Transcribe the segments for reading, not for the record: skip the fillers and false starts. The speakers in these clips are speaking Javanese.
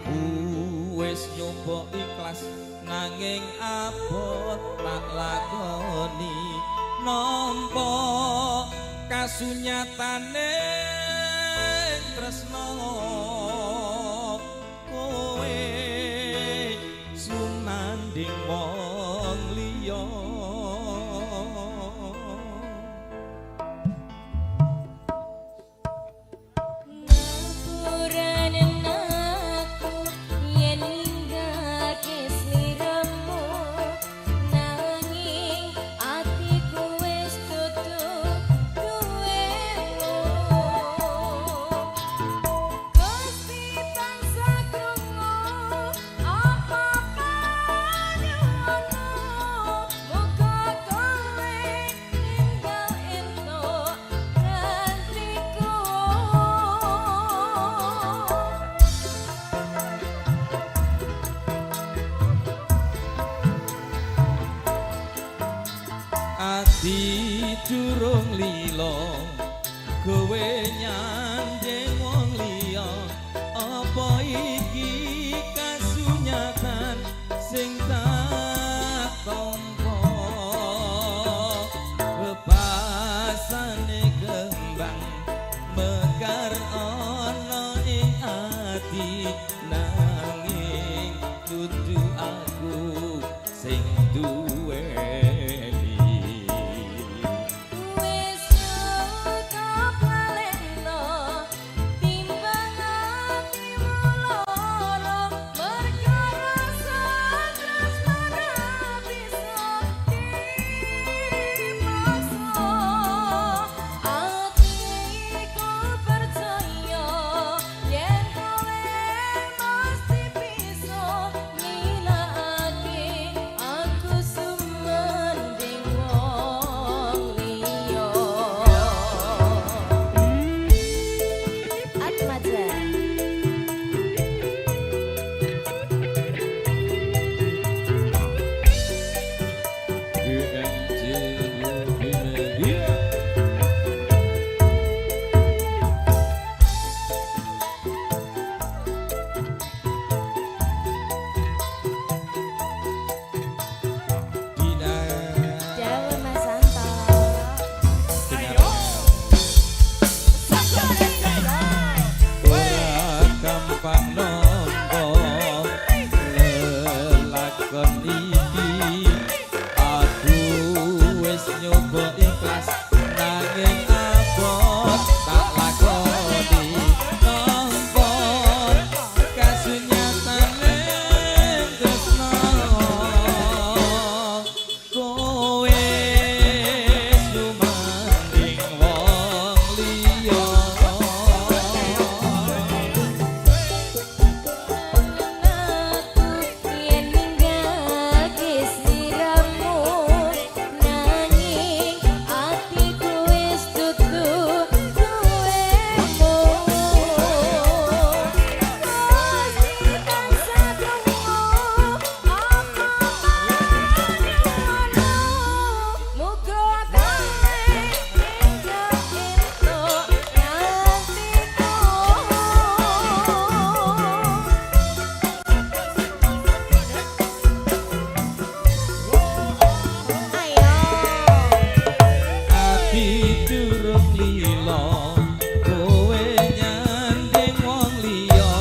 Aku wis nyoba ikhlas nanging abot tak lakoni nampa kasunyatane tresno kowe sumanding wong liya. Ngapuranen aku yen ninggalke sliramu, nanging atiku wis dudu duwemu. Gusti tansah krungu apa panyuwunmu, muga kowe ninggal entuk gantiku. Ati durung lila kowe nyanding wong liya, apa iki kasunyatan sing tak tampa? Bebasane kembang mekar ana ing ati, nanging dudu aku sing duweni. Wis cukup lalekno timbang atimu lara, mergo rasa tresno ra bisa dipaksa. Atiku percaya yen kowe mesti bisa milakake aku sumanding wong liya. Atmaja. GMJ Multimedia. Dina. Dawa Mas Anto. Dengar. Ora gampang nampa lelakon iki, aku wis nyoba ikhlas nanging abot tak lakoni nampa kasunyatane tresno kowe sumanding wong liya. Aku yen ninggalke sliramu, nanging atiku wis dudu duwemu. Gusti tansah krungu apa panyuwunmu, muga kowe ninggal entuk gantiku. Ayo. Ati durung lila kowe nyanding wong liya,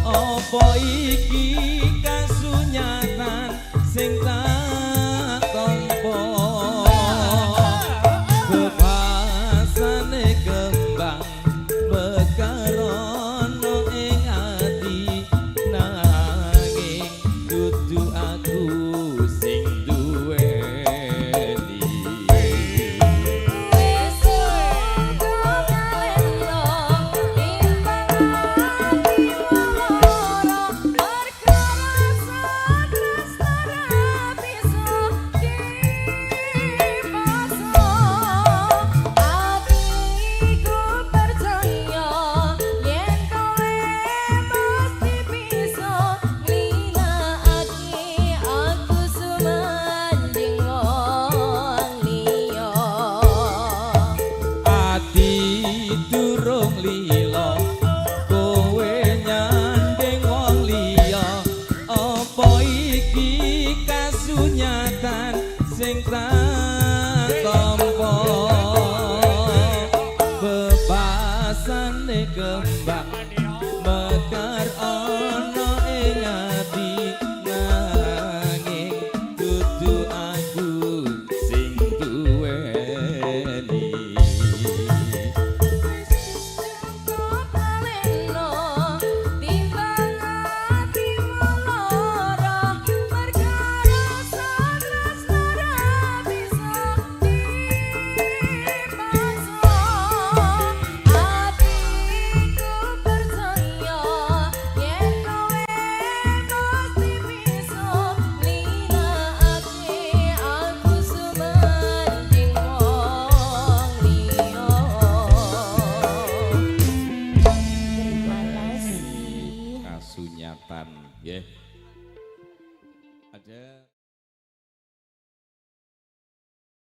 apa iki kasunyatan sing tak